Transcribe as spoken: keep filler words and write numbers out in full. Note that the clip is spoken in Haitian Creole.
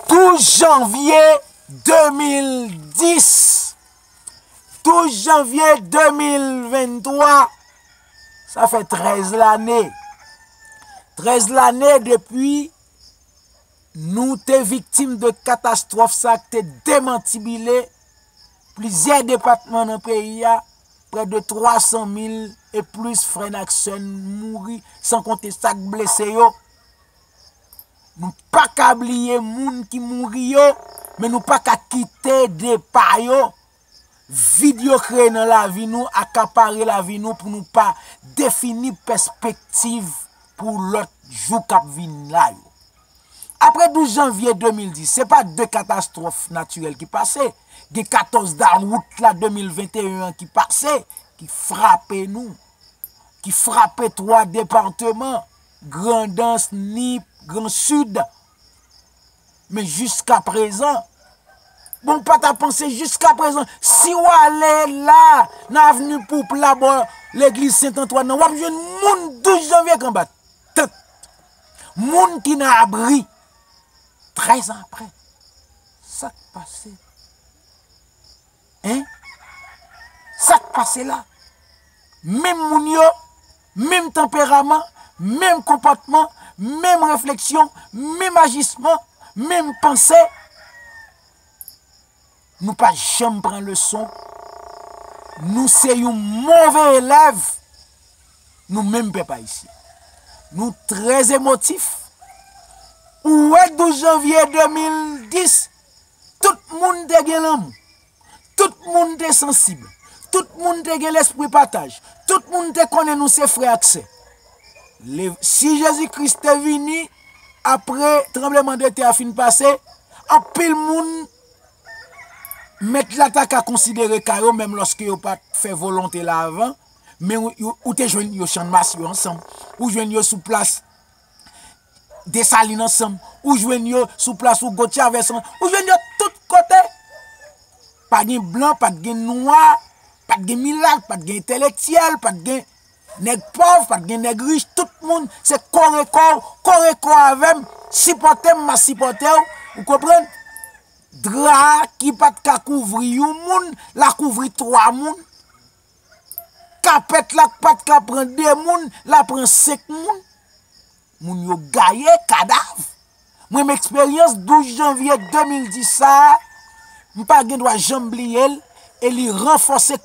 Douz janvye de mil dis, douz janvye de mil venntwa, sa fè trèz lane. Trèz lane depi nou te viktim de katastwòf sa k te demantibile plizyè depatman nan peyi a, prè de twa san mil e plis frè n ak sè n mouri, san konte sa k blese yo. Nou pa ka bliye moun ki mouri yo, men nou pa ka kite depa yo, vid yo kreye nan lavi nou, akapare lavi nou pou nou pa defini pèspektiv pou lòt jou k ap vini la yo. Apre douz janvye de mil dis, se pa de katastwòf natirèl ki pase. Gen katòz dawout la de mil venteyen an ki pase, ki frape nou, ki frape twa depatman, Grandans, Nip, Gran Sid. Men jiska prezan, bon, w pa ta panse jiska prezan, si w ale la, nan avni Poupla, bò legliz Sent Antwàn nan, w ap jwenn moun douz janvye k anba tant. Moun ki nan abri. Trèz an apre, sa k pase? Hein? Sa k pase la? Menm moun yo, menm tanperaman, menm konpòtman, menm refleksyon, menm ajisman, menm panse. Nou pa janm pran leson. Nou se yon move elèv. Nou menm pèp ayisyen. Nou trè emotif. Ou wè douz janvye de mil dis, tout moun te gen lanmou. Tout moun te sansib. Tout moun te gen lespri pataj. Tout moun te konnen nou se frè ak sè. Le, si Jezi Kris te vini apre tranbleman de tè a fin pase, anpil moun mèt la ta ka konsidere ka yo, menm lòske yo pa t fè volonte la avan, men ou, ou, ou te jwenn yo Channmas, yo ansanm. Ou jwenn yo sou plas Desalin ansanm. Ou jwenn yo sou plas Hugo Chavez ansanm. Ou jwenn yo tout kote. Pa gen blan, pa t gen nwa, pa t gen milat, pa t gen entelektyèl, pa t gen nèg pòv, pa t gen nèg rich. Tout moun se kore kò w, kore kò avè m, sipòte m, m a sipòte w. Ou konprann? Dra a ki pa t ka kouvri yon moun, l a kouvri twa moun. Kapèt la k pa t ka pran de moun, l a pran senk moun. Moun yo gaye, kadav. Mwen menm eksperyans douz janvye de mil dis sa a, m pa gen dwa janm bliye l, e li ranfòse